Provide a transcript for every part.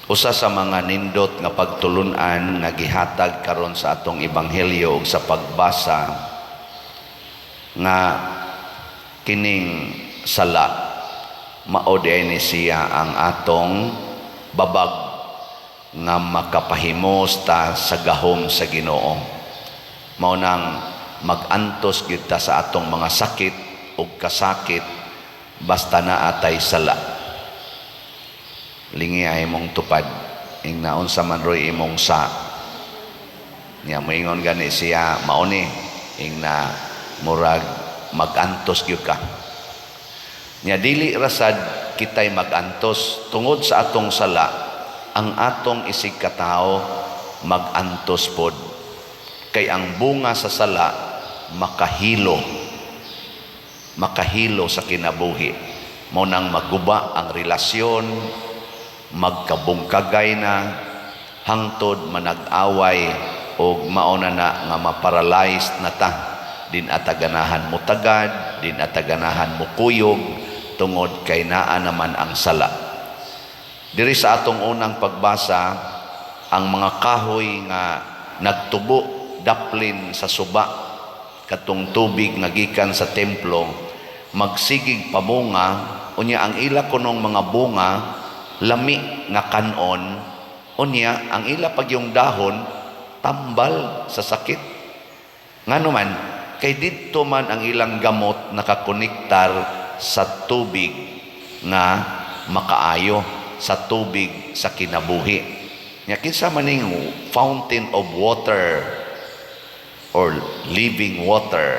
Usa sa mga nindot nga pagtulunan nga gihatag karon sa atong ebanghelyo ug sa pagbasa nga kining sala mao diay ni siya ang atong babag nga makapahimos ta sa gahom sa Ginoo. Mao nang mag-antos gyud ta sa atong mga sakit ug kasakit basta naa tay sala. Lingi ay imong tupad, ing naunsa man roy imong sa niya, moingon gani siya mao ni, ing na murag mag-antos gyud ka. Nya dili rasad kitay mag-antos tungod sa atong sala, ang atong isig katao mag-antos pod. Kay ang bunga sa sala makahilo. Makahilo sa kinabuhi. Mao nang maguba ang relasyon, magkabungkagay na, hangtod manag-away og mao na na nga maparalyzed na ta. Di na ta ganahan mo tagad, di na ta ganahan mo kuyog tungod kay naa naman ang sala. Diri sa atong unang pagbasa, ang mga kahoy nga nagtubo daplin sa suba, katong tubig nga gikan sa templo, magsigig pamunga, unya ang ila kunong mga bunga lami nga kanon, unya ang ila pagyong dahon tambal sa sakit. Ngano man? Kay didto man ang ilang gamot nakakonektar sa tubig nga makaayo, sa tubig sa kinabuhi. Nya kinsa man ning fountain of water or living water?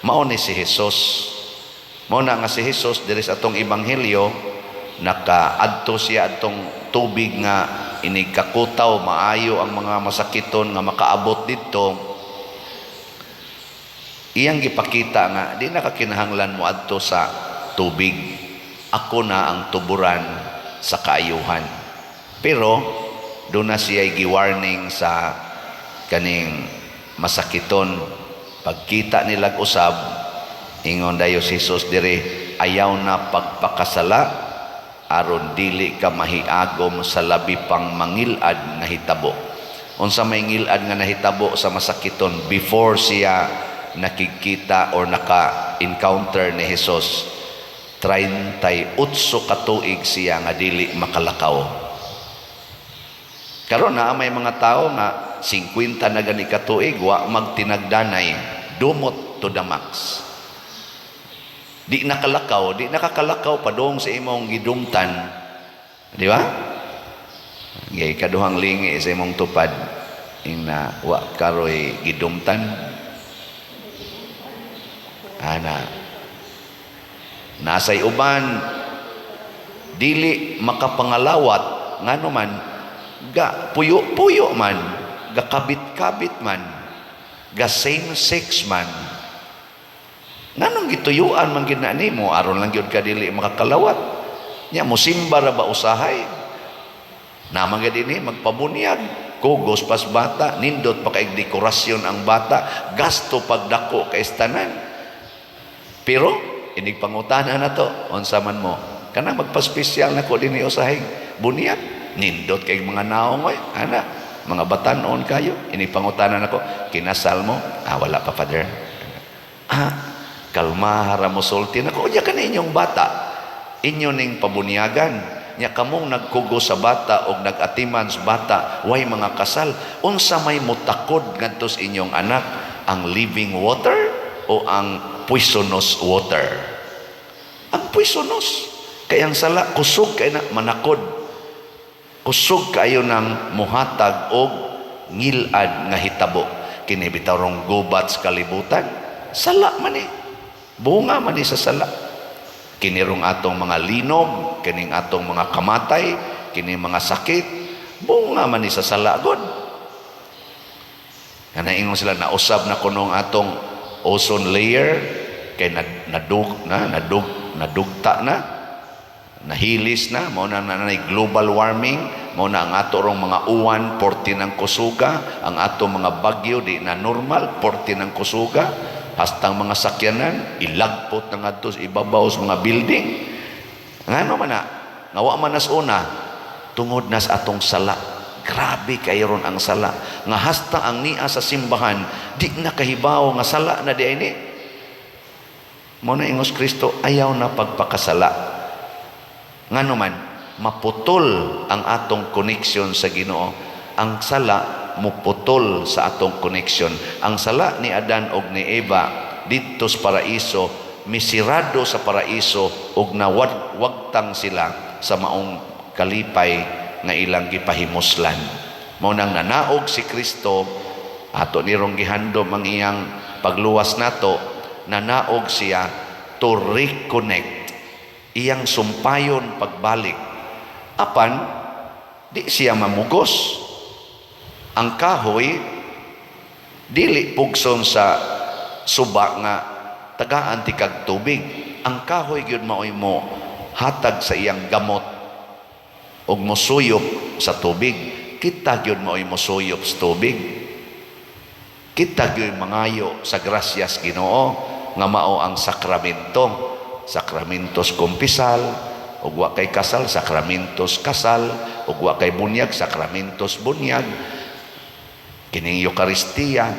Mao ni si Jesus. Mao na nga si Jesus diri sa atong ebanghelyo, nakaadto siya atong tubig nga inig kakutaw, maayo ang mga masakiton nga makaabot didto. Iyang gipakita nga di na kakinahanglan mo adto sa tubig, ako na ang tuburan sa kaayuhan. Pero doon na siya gi-warning sa kaning masakiton. Pagkita nila usab, ingon dayo si Jesus diri, "Ayaw na pagpakasala aron dili ka mahiagom sa labi pang mangilad nga hitabo." Unsa may ngilad nga nahitabo sa masakiton before siya nakikita or naka-encounter ni Jesus? 38 ka tuig siya nga dili makalakaw. Karon na may mga tao nga 50 na gani ka tuig wa magtinagdanay, dumot to the max. Di nakalakaw, di nakakalakaw padung sa imong gidumtan. Di ba? Gay kaduhang lingi sa imong tupad, ing na wa karoy gidumtan. Ana. Nasay uban dili makapangalawat, ngano man ga puyo-puyo man, ga kabit-kabit man, ga same sex man. Nganong gituyuan man gid na nimo? Aron lang gyud ka dili makakalawat. Nya musimba ra ba usahay? Naman gid ini magpabunyag, kugos pas bata, nindot pa kay dekorasyon ang bata, gasto pagdako kay tanan. Pero inig pangutana na to, unsa man mo? Kana magpa-espesyal na ko dinhi usahay bunyag, nindot kay mga naong oy, ana, mga batanon kayo. Inig pangutana nako, kinasal mo? "Ah, wala pa, Father." Ah, kalma ra mo sulti nako. Unya kani inyong bata, inyo ning pabunyagan. Nya kamong nagkugo sa bata og nag-atiman sa bata, way mga kasal, unsa may mutakod ngadto sa inyong anak, ang living water o ang poisonous water? Ang poisonous. Kay ang sala kusog kay na manakod. Kusog kayo ng muhatag og ngilad nga hitabo. Kini bitaw rong gubat sa kalibutan, sala man eh. Bunga man ni sa sala. Kini rong atong mga linog, kining atong mga kamatay, kini mga sakit, bunga man ni sa sala god. Nga naingon sila, nausab na kuno ang atong ozone layer kay nadug na nadug nadugta na, nahilis na, mao na na global warming, mao na ang ato rong mga uwan porti ng kusuga, ang ato mga bagyo di na normal porti ng kusuga, hastang mga sakyanan ilagpot na ngadto sa ibabaw sa mga building. Ngano man na nga wa man nas una? Tungod na sa atong sala. Grabe kay ron ang sala. Nga hasta ang nia sa simbahan, di na kahibaw nga sala na diay ni. Mao na ingos Kristo, ayaw na pagpakasala. Ngano man, maputol ang atong connection sa Ginoo. Ang sala muputol sa atong connection. Ang sala ni Adan og ni Eva didto sa paraiso, misirado sa paraiso ug nawagtang sila sa maong kalipay nga ilang gipahimuslan. Mao nang nanaog si Kristo, ato nirong gihandom ang iyang pagluwas nato, nanaog siya to reconnect, iyang sumpayon pagbalik. Apan di siya mamugos. Ang kahoy dili pugson sa suba nga tagaan ti kag tubig. Ang kahoy gyud maoy mo hatag sa iyang gamot ug mosuyop sa tubig. Kita gyud maoy mosuyop sa tubig. Kita gyud mangayo sa grasyas Ginoo nga mao ang sakramento. Sakramentos kumpisal, ug wa kay kasal, sakramentos kasal, ug wa kay bunyag, sakramentos bunyag. Kining Eukaristiya.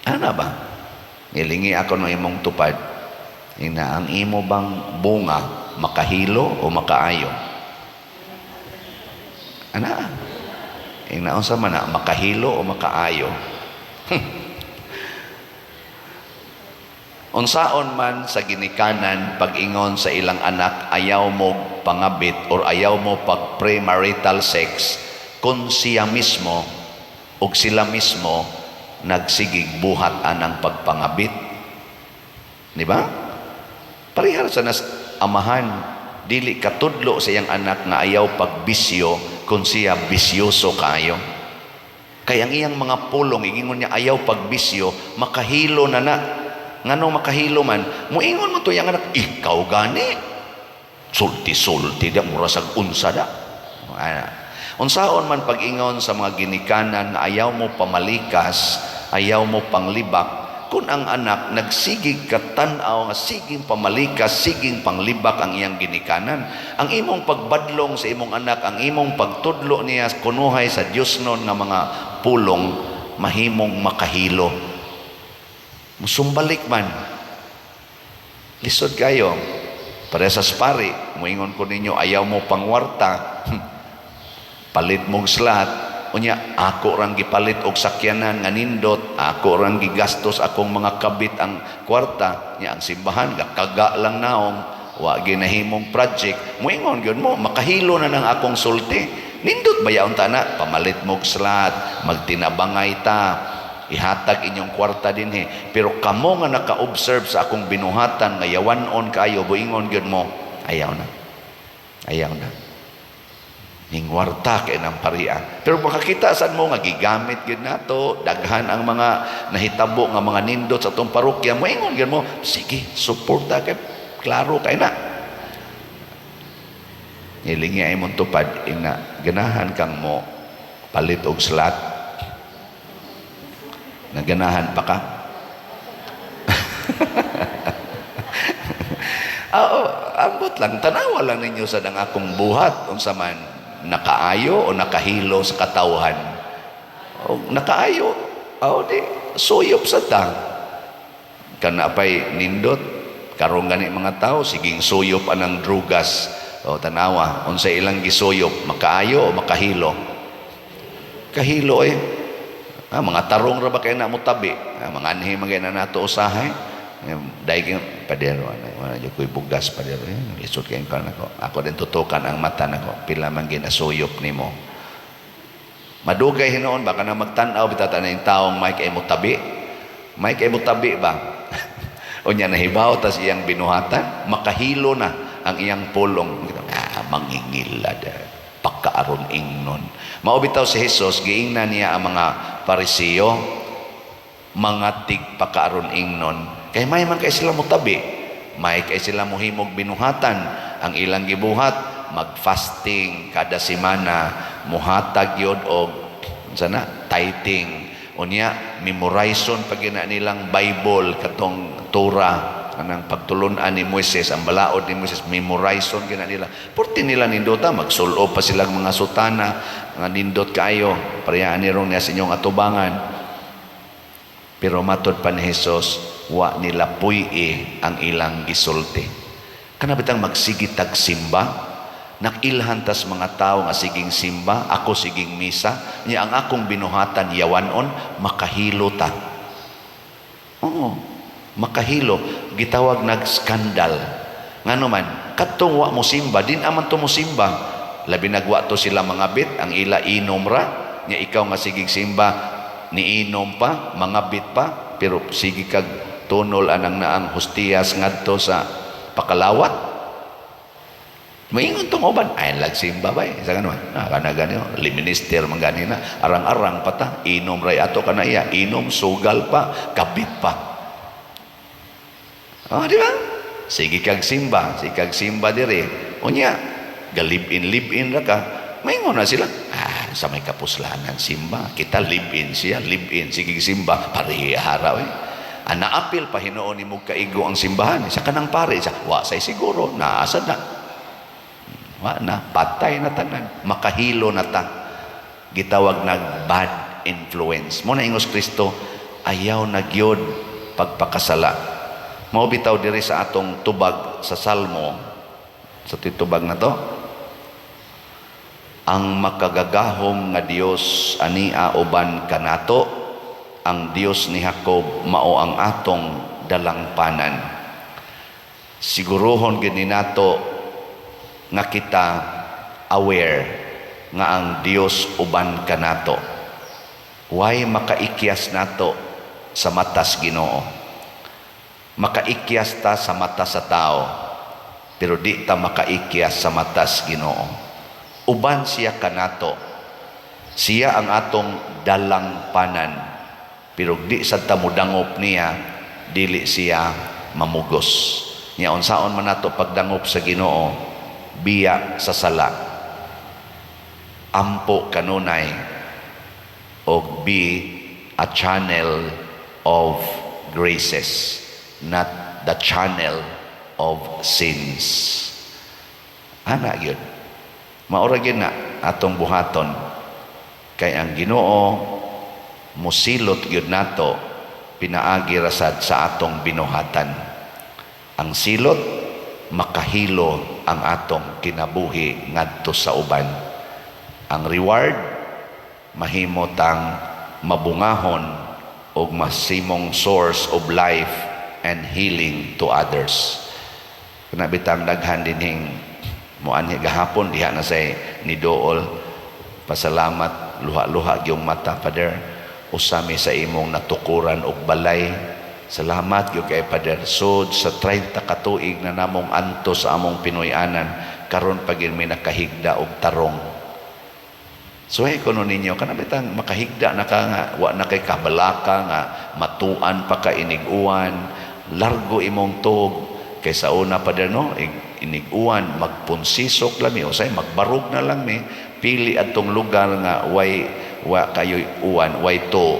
Ana ba? Nilingi ako no imong tupad. Ina ang imo bang bunga makahilo o makaayo? Ana. Ina unsa man na makahilo o makaayo? Unsaon man sa ginikanan pag-ingon sa ilang anak, ayaw mo pangabit or ayaw mo pag premarital sex, kung siya mismo og sila mismo nagsigig buhat anang pagpangabit? Di ba? Parehar sa nas amahan, dili katudlo sa iyang anak nga ayaw pagbisyo kung siya bisyoso kaayo. Kay ang iyang mga pulong, igingon niya ayaw pagbisyo, makahilo na na. Ngano makahilo man? Muingon mo to iyang anak, ikaw gani. Sulti-sulti da, mura sag unsa da. Ana. Unsaon man pag-ingon sa mga ginikanan nga ayaw mo pamalikas, ayaw mo panglibak, kung ang anak nagsigig katan-aw nga siging pamalikas, siging panglibak ang iyang ginikanan? Ang imong pagbadlong sa imong anak, ang imong pagtudlo niya kunuhay sa Dios non nga mga pulong, mahimong makahilo. Musumbalik man. Lisod kayo. Pare sa pari, muingon ko ninyo, ayaw mo pangwarta, palit mong slot, unya ako rang gipalit og sakyanan nga nindot, ako rang gigastos akong mga kabit ang kwarta, nya ang simbahan gakaga lang naong, wa ginahimong project, muingon gyud mo, makahilo na nang akong sulti. Nindot ba yaon ta na? Pamalit mog slot, magtinabangay ta, ihatag inyong kwarta dinhi. Pero kamo nga naka-observe sa akong binuhatan nga yawan-on kayo, buingon gyud mo, ayaw na. Ayaw na. Ningwarta kay ng paria. Pero makakita sad mo nga gigamit gyud nato, daghan ang mga nahitabo nga mga nindot sa atong parokya, moingon gyud mo, sige, suporta kay klaro kay na. Nilingi ay mong tupad, ina, ganahan kang mo palit og slot. Naganahan pa ka? Oo, ambot lang, tanawa lang ninyo sa dang akong buhat, unsa man nakaayo o nakahilo sa katawhan. O, nakaayo, o di, suyop sa tang. Kana pa'y nindot, karong gani mga tao, siging suyop anang drugas. O tanawa, unsa ilang gisuyop, makaayo o makahilo? Kahilo eh. Ah, mga tarong ra ba kay na mo tabi? Ah, mga anhi man kay na nato usahay. Dahil padero, ano, wala jud ko'y bugas, padero. Eh, lisod kayong kan ako. Ako din tutukan ang mata nako. Pila man ginasuyop nimo. Madugay hinuon ba kana magtan-aw bitaw tanan taong may kay mo tabi? May kay mo tabi ba? Unya nahibaw tas iyang binuhatan, makahilo na ang iyang pulong. Ah, mangingilad. Pakaaron ingnon. Mao bitaw si Jesus, giingnan niya ang mga Parisiyo, mga tigpakaaron ingnon. Kay may man kay sila motabi, may kay sila mohimog binuhatan. Ang ilang gibuhat, mag-fasting kada semana, muhatag yod og sana tithing. Unya memorizon pag gina nilang Bible katong Torah. Kanang pagtulunan ni Moises, ang balaod ni Moises, memorizon gina nila. Porti nila nindota, magsulob pa silang mga sutana nga nindot kaayo, pareha ni rong niya sa inyong atubangan. Pero matod pa ni Jesus, wa nila puy-i ang ilang gisulti. Kana bitang magsige tag simba, nakilhan tas mga tao nga siging simba, ako siging misa, niya ang akong binuhatan yawanon, makahilo ta. Oo, makahilo. Gitawag nag skandal. Ngano man, kadtong wa mo simba, din aman to mo simba. Labi nagwa to sila mga bit, ang ila inom ra, nya ikaw nga sigig simba, niinom pa, mga bit pa, pero sige kag tunol anang naang hustiyas ngadto sa pakalawat. Maingon tong uban, ay lag simba bay. Sa ganun, ah, kana ganyo, liminister man gani na, arang-arang pa ta, inom ray ato kana iya, inom, sugal pa, kabit pa. Oh, di ba? Sige kag simba, sige kag simba dire. Unya, ga-live-in, live-in ra ka. Maingon na sila. Ah, sa may kapuslanan simba, kita live-in siya, live-in, sige simba, parehara we. Ah, naapil pa hinuon nimo kaigo ang simbahan. Sa kanang pare, sa wa say siguro, naasa na. Wa na, patay na tanan, makahilo na ta. Gitawag nag bad influence. Mo na ingos Kristo, ayaw na gyud pagpakasala. Mao bitaw diri sa atong tubag sa Salmo, sa titubag na to, ang makagagahom nga Dios ania uban kanato, ang Dios ni Jacob mao ang atong dalangpanan. Siguruhon gid nato nga kita aware nga ang Dios uban kanato. Way makaikyas nato sa matas Ginoo. Makaikyas ta sa mata sa tao, pero di ta makaikyas sa matas Ginoo. Uban siya kanato. Siya ang atong dalangpanan. Pero di sad ta mudangop niya, dili siya mamugos. Nya unsaon man nato pagdangop sa Ginoo, biya sa sala. Ampo kanunay og be a channel of graces, not the channel of sins. Ana gyud. Maura gyud na atong buhaton kay ang Ginoo musilot gyud nato pinaagi rasad sa atong binuhatan. Ang silot, makahilo ang atong kinabuhi ngadto sa uban. Ang reward, mahimo tang mabungahon og masimong source of life and healing to others. Kana bitang daghan dinhing moanhi gahapon diha na say ni Dool, pasalamat, luha-luha gyung mata, "Father, usami sa imong natukuran og balay. Salamat gyud kay Father. Sud sa 30 ka tuig na namong antos sa among Pinoy-anan, karon pa gyud mi nakahigda og tarong." So hey, kuno ninyo, kana bitang makahigda na ka nga, wa na kay kabalaka nga matuan pa ka inig-uwan, largo imong tuog kay sa una pa no, inig-uwan magpunsisok lang mi, usay magbarog na lang mi, pili adtong lugar nga way wa kayoy uwan, way to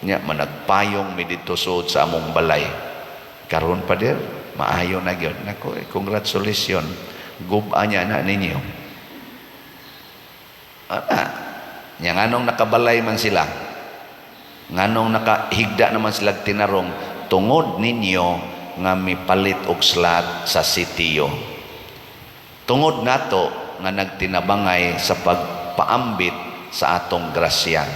nya managpayong mi didto sud sa among balay. Karon pa dir maayo na gyud nako. Eh, congratulations, guba niya na ninyo ana nya. Nganong nakabalay man sila, nganong nakahigda naman sila tinarong? Tungod ninyo nga mipalit og slot sa sitiyo, tungod nato nga nagtinabangay sa pagpaambit sa atong grasya.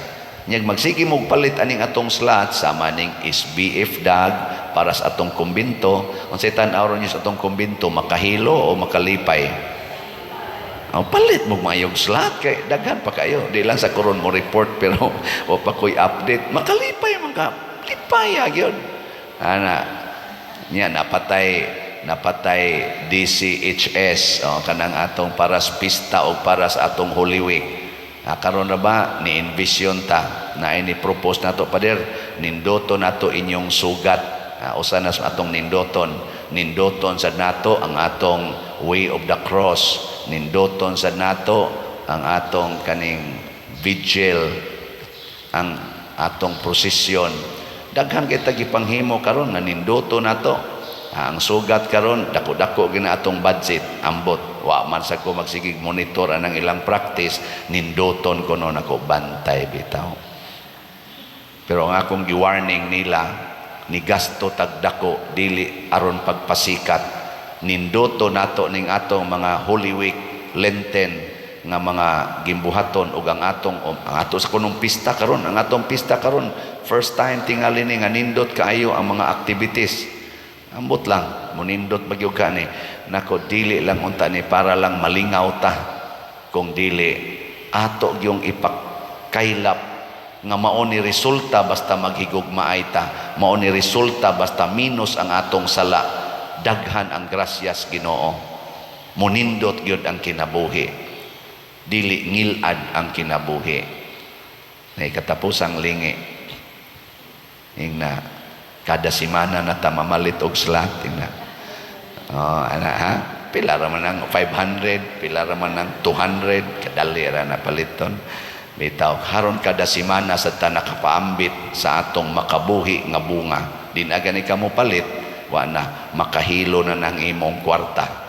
Nyag magsige mo palit aning atong slot sa maning SBF dag para sa atong kumbinto. Unsay tan-aw niyo sa atong kumbinto, makahilo o makalipay? Oh, palit mo mayog slot kay daghan pa kayo. Di lang sa koron mo report pero o pa ko'y update. Makalipay man ka. Lipaya gyud. Ana niya napatay napatay DCHS, oh, kanang atong para sa pista o para sa atong Holy Week. Ah, karon na ba ni envision ta na ini propose nato, Pader, nindoto nato inyong sugat. Ah, usa na sa atong nindoton, nindoton sa nato ang atong Way of the Cross, nindoton sa nato ang atong kaning vigil, ang atong prosesyon. Daghan kita gipanghimo karon nga nindoto nato. Ah, ang sugat karon, dako-dako gina atong budget. Ambot, wa man sa ko magsigig monitor anang ilang practice, nindoton ko no nako, bantay bitaw. Pero ang akong gi-warning nila, ni gasto tagdako dili aron pagpasikat, nindoto nato ning atong mga Holy Week, Lenten nga mga gimbuhaton ug ang ato sa kunong pista karon. Ang atong pista karon, first time tingali ni nga nindot kaayo ang mga activities. Ambot lang, munindot magyud ka ni nako, dili lang unta ni para lang malingaw ta, kung dili ato gyung ipakaylap nga mao ni resulta basta maghigugmaay ta, mao ni resulta basta minus ang atong sala, daghan ang grasyas Ginoo, munindot gyud ang kinabuhi, dili ngilad ang kinabuhi. Na katapusang lingi ingna, kada semana na ta mamalit og slot ingna. Oh, ana ha, pila ra man ang 500, pila ra man ang 200, kadali ra na paliton bitaw. Haron kada semana sa ta nakapaambit sa atong makabuhi nga bunga, di na gani ka mo palit, wa na makahilo na ng imong kwarta.